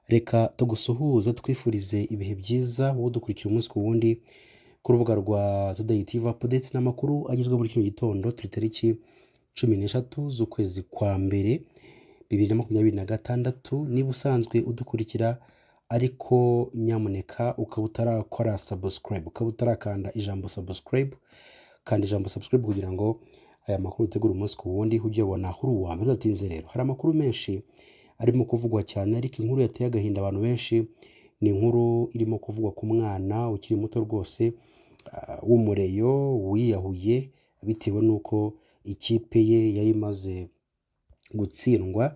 Reka tugusuhuze, twifurize ibihe byiza wowe udukurikira umunsi ku wundi ku rubuga rwa Today TV Updates n'amakuru agezweho muri kino gitondo. Turi tariki 13 z'ukwezi kwa mbere 2026. Niba usanzwe udukurikira ariko nyamuneka ukaba utarakora subscribe, ukaba utarakanda ijambo subscribe, kanda ijambo subscribe kugira ngo aya makuru utegura umunsi ku wundi ujye ubona uri uwa mbere. Udatinze rero, hari amakuru menshi arimo kuvugwa cyane, ariko inkuru yateye agahinda abantu benshi ni inkuru irimo kuvugwa ku mwana ukiri muto rwose, w'umureyo wiyahuye bitewe n'uko ikipe ye yari imaze gutsindwa.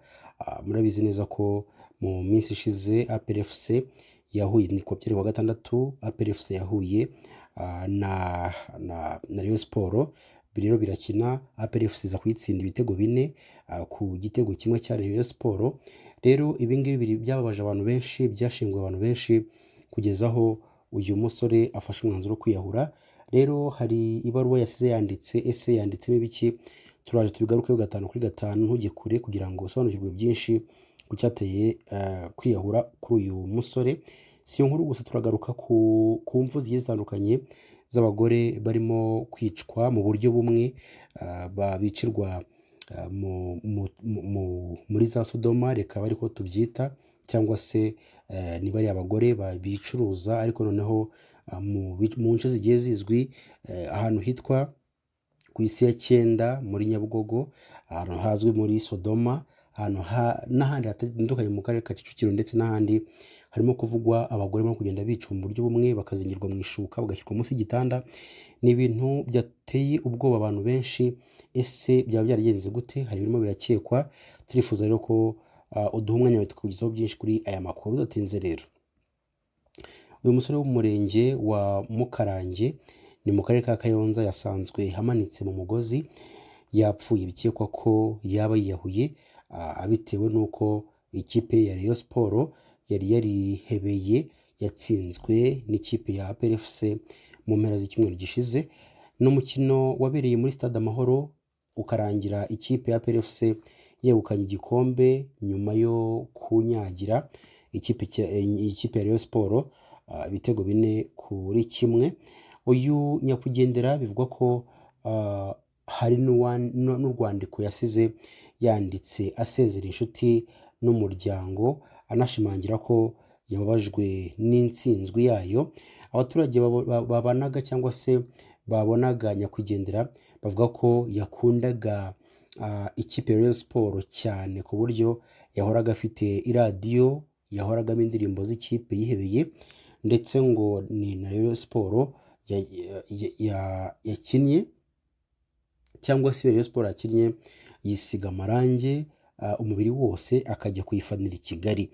Murabizi neza ko mu minsi ishize APR FC yahuye, ni ku wa gatandatu, APR FC yahuye na Rayon Sport. Rero birakina, APR FC iza kuyitsinda ibitego 4 ku gitego 1 cya Rayon Sport. Rero ibi ngibi byababaje abantu benshi, byashenguye abantu benshi kugeza aho uyu musore afashe umwanzuro wo kwiyahura. Rero hari ibaruwa yasize yanditse. Ese yanditsemo ibiki? Turaje tubigarukeho gatanu kuri gatanu. Ntujye kure kugira ngo usobanukirwe byinshi ku cyateye kwiyahura kuri uyu musore. Si iyo nkuru gusa, turagaruka ku mfu zigiye zitandukanye z'abagore barimo kwicwa mu buryo bumwe, bicirwa muri za Sodoma, reka ariko tubyita, cyangwa se ni bariya abagore bicuruza, ariko noneho mu nce zigiye zizwi, ahantu hitwa ku isi ya cyenda muri Nyabugogo, ahantu hazwi muri Sodoma, ahantu n'ahandi hatandukanye mu karere ka Kicukiro ndetse n'ahandi harimo kuvugwa abagore barimo kugenda bicwa mu buryo bumwe, bakazingirwa mu ishuka, bagashyirwa munsi y'igitanda. Ni ibintu byateye ubwoba abantu benshi. Ese byaba byaragenze gute? Hari ibirimo birakekwa. Turifuza rero ko uduha umwanya wawe tukugezaho byinshi kuri aya makuru. Udatinze rero, uyu musore w'umurenge wa Mukarange, ni mu karere ka Kayonza, yasanzwe amanitse mu mugozi yapfuye. Bikekwa ko yaba yiyahuye abitewe n'uko ikipe ya Rayon Sport yari yarihebeye yatsinzwe n'ikipe ya APR FC mu mpera z'icyumweru gishize. Ni umukino wabereye muri Stade Amahoro, ukarangira ikipe ya APR FC yegukanye igikombe nyuma yo kunyagira ikipe ya Rayon Sport ibitego 4-1. Uyu nyakwigendera bivugwa ko hari n'urwandiko yasize yanditse asezera inshuti n'umuryango, anashimangira ko yababajwe n'intsinzwi yayo. Abaturage babanaga cyangwa se babonaga nyakwigendera bavuga ko yakundaga ikipe ya Rayon Sport cyane, ku buryo yahoraga afite iradiyo yahoragamo indirimbo z'ikipe yihebeye, ndetse ngo ni na Rayon Sport yakinnye cyangwa se Rayon Sport yakinnye, yisiga amarangi umubiri wose akajya kuyifanira i Kigali.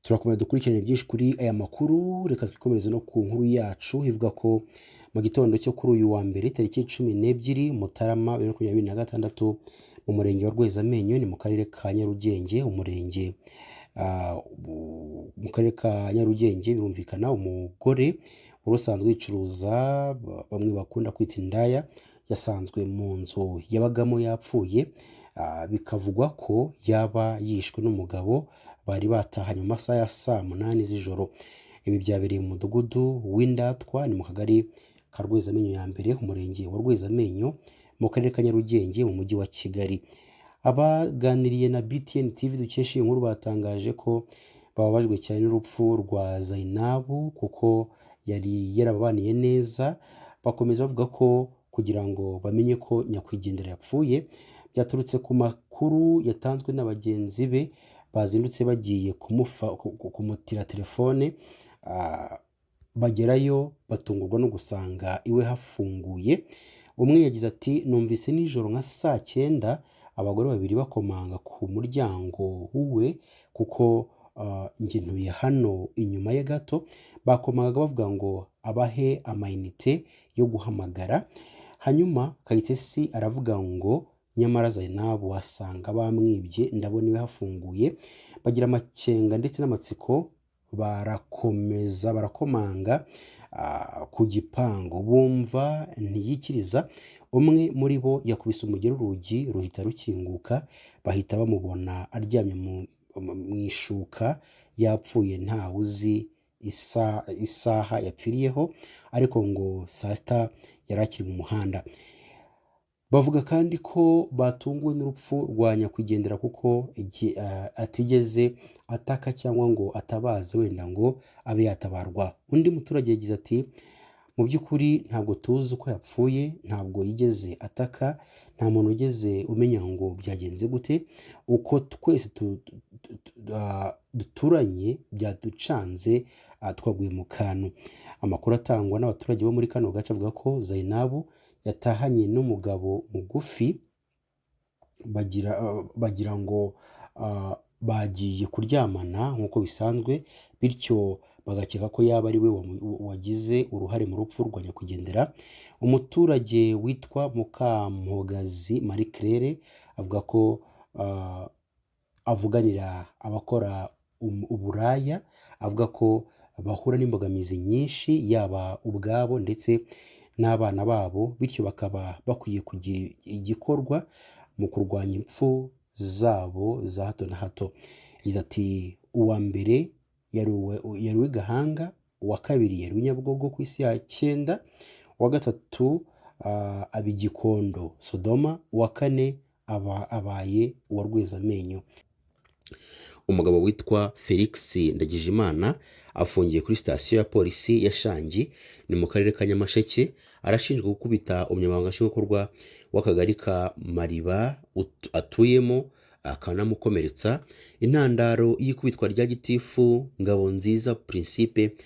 Turakomeza dukurikirane byinshi kuri aya makuru. Reka twikomereze no ku nkuru yacu ivuga ko mu gitondo cyo kuri uyu wa mbere, tariki 12 Mutarama 2026, mu murenge wa Rwezamenyo, ni mu karere ka Nyarugenge, umurenge mu karere ka Nyarugenge birumvikana, umugore wari usanzwe yicuruza, bamwe bakunda kwita indaya, yasanzwe mu nzu yabagamo yapfuye. Bikavugwa ko yaba yishwe n'umugabo bari batahanye mu masaha ya saa 8 z'ijoro. Ibi byabereye mu mudugudu w'Indatwa, ni mu kagari ka Rwezamenyo ya mbere, umurenge wa Rwezamenyo, mu karere ka Nyarugenge, mu mujyi wa Kigali. Abaganiriye na BTN TV dukesha iyi nkuru batangaje ko bababajwe cyane n'urupfu rwa Zainabu kuko yari yarababaniye neza. Bakomeza bavuga ko kugira ngo bamenye ko nyakwigendera yapfuye byaturutse ku makuru yatanzwe na bagenzi be bazindutse bagiye kumutira telefone, bagerayo batungurwa no gusanga iwe hafunguye. Umwe yagize ati: "Numvise nijoro nka saa 9 abagore babiri bakomanga ku muryango we, kuko njye ntuye hano inyuma ye gato. Bakomangaga bavuga ngo abahe amayinite yo guhamagara. Hanyuma Kayitesi aravuga ngo nyamara Zainabu wasanga bamwibye, ndabona iwe hafunguye." Bagira amakenga ndetse n'amatsiko, barakomeza barakomanga ku gipangu, bumva ntiyikiriza. Umwe muri bo yakubise umugeri urugi ruhita rukinguka, bahita bamubona aryamye mu ishuka. Yapfuye ntawe uzi isaha yapfiriyeho, ariko ngo saa 6 yari akiri mu muhanda. Bavuga kandi ko batunguwe n'urupfu rwa nyakwigendera kuko atigeze ataka cyangwa ngo atabaze wenda ngo abe yatabarwa. Undi muturage yagize ati: "Mu by'ukuri ntabwo tuzi uko yapfuye, ntabwo yigeze ataka, nta muntu wigeze umenya ngo byagenze gute. Uko twese duturanye byaducanze, twaguye mu kantu." Amakuru atangwa n'abaturage bo muri kano gace avuga ko Zainabu yatahanye n'umugabo mugufi, bagira ngo bagiye kuryamana nk'uko bisanzwe, bityo bagakeka ko yaba ari we wagize uruhare mu rupfu rwa nyakwigendera. Umuturage witwa Mukampogazi Marie Claire avuga ko avuganira abakora uburaya, avuga ko bahura n'imbogamizi nyinshi, yaba ubwabo ndetse n'abana babo, bityo bakaba bakwiye kugira igikorwa mu kurwanya impfu zabo za hato na hato. Yagize ati: "Uwa mbere yari uw'i Gahanga, uwa kabiri yari uw'i Nyabugogo ku isi ya 9, uwa gatatu aba i Gikondo Sodoma, uwa kane aba abaye uwa Rwezamenyo." Umugabo witwa Felix Ndagijimana afungiye kuri sitasiyo ya polisi ya Shangi, ni mu karere ka Nyamasheke. Arashinjwa gukubita umunyamabanga nshingwabikorwa w'akagari ka Mariba atuyemo, akanamukomeretsa. Intandaro y'ikubitwa rya gitifu Ngabonziza Principe,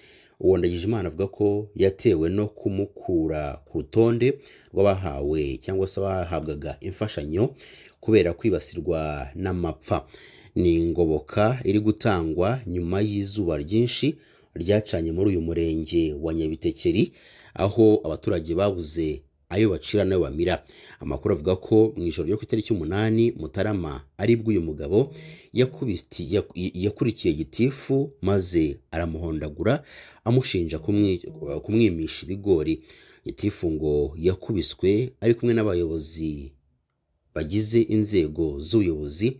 uwo Ndagijimana avuga ko yatewe no kumukura ku rutonde rw'abahawe cyangwa se bahabwaga imfashanyo kubera kwibasirwa n'amapfa. Ni ingoboka iri gutangwa nyuma y'izuba ryinshi ryacanye muri uyu murenge wa Nyabitekeri, aho abaturage babuze ayo bacira n'ayo bamira. Amakuru avuga ko mu ijoro ryo ku itariki 8 Mutarama aribwo uyu mugabo yakurikiye gitifu maze aramuhondagura, amushinja kumwimisha ibigori. Gitifu ngo yakubiswe ari kumwe n'abayobozi bagize inzego z'ubuyobozi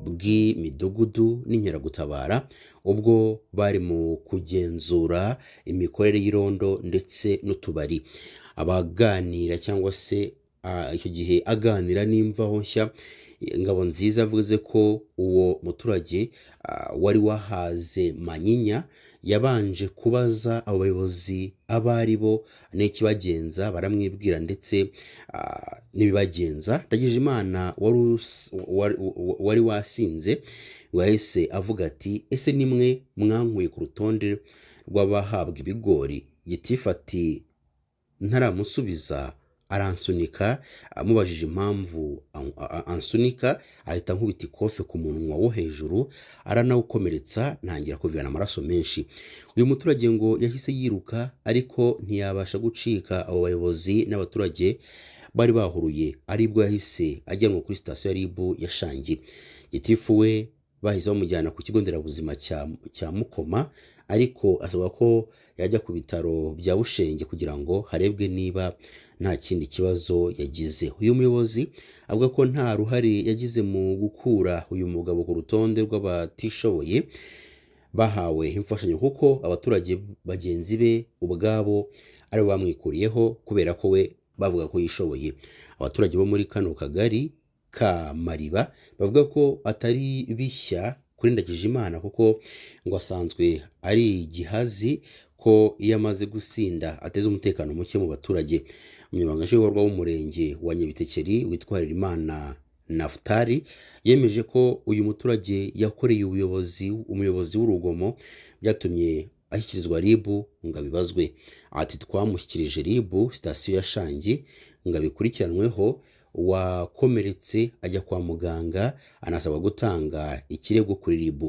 bw'imidugudu n'inkeragutabara, ubwo bari mu kugenzura imikorere y'irondo ndetse n'utubari. Abaganira cyangwa se icyo gihe aganira n'Imvaho Nshya, Ngabonziza yavuze ko uwo muturage wari wahaze manyinya yabanje kubaza abo bayobozi abo ari bo n'ikibagenza, baramwibwira ndetse n'ibibagenza. Ndagijimana wari wasinze ngo yahise avuga ati: "Ese nimwe mwankuye ku rutonde rw'abahabwa ibigori?" Gitifu ati ntaramusubiza aransunika. Amubajije impamvu ansunika, ahita ankubita ikofe ku munwa wo hejuru, aranawukomeretsa, ntangira kuvirana amaraso menshi. Uyu muturage ngo yahise yiruka, ariko ntiyabasha gucika abo bayobozi n'abaturage bari bahuruye, aribwo yahise ajyanwa kuri sitasiyo ya RIB ya Shangi. Gitifu we bahise bamujyana ku kigo nderabuzima cya Mukoma, ariko asaba ko yajya ku bitaro bya Bushenge kugira ngo harebwe niba nta kindi kibazo yagize. Uyu muyobozi avuga ko nta ruhare yagize mu gukura uyu mugabo ku rutonde rw'abatishoboye bahawe imfashanyo, kuko abaturage bagenzi be ubwabo aribo bamwikuriyeho, kubera ko we bavuga ko yishoboye. Abaturage bo muri kano kagari ka Mariba bavuga ko atari bishya kuri Ndagijimana, kuko ngo asanzwe ari igihazi, ko iyo amaze gusinda ateza umutekano muke mu baturage. Umunyamabanga nshingwabikorwa w'umurenge wa Nyabitekeri witwa Harerimana Nafutali yemeje ko uyu muturage yakoreye umuyobozi w'urugomo, byatumye ashyikirizwa RIB ngo abibazwe. Ati: "Twamushyikirije RIB sitasiyo ya Shangi ngo abikurikiranweho. Uwakomeretse ajya kwa muganga, anasabwa gutanga ikirego kuri RIB."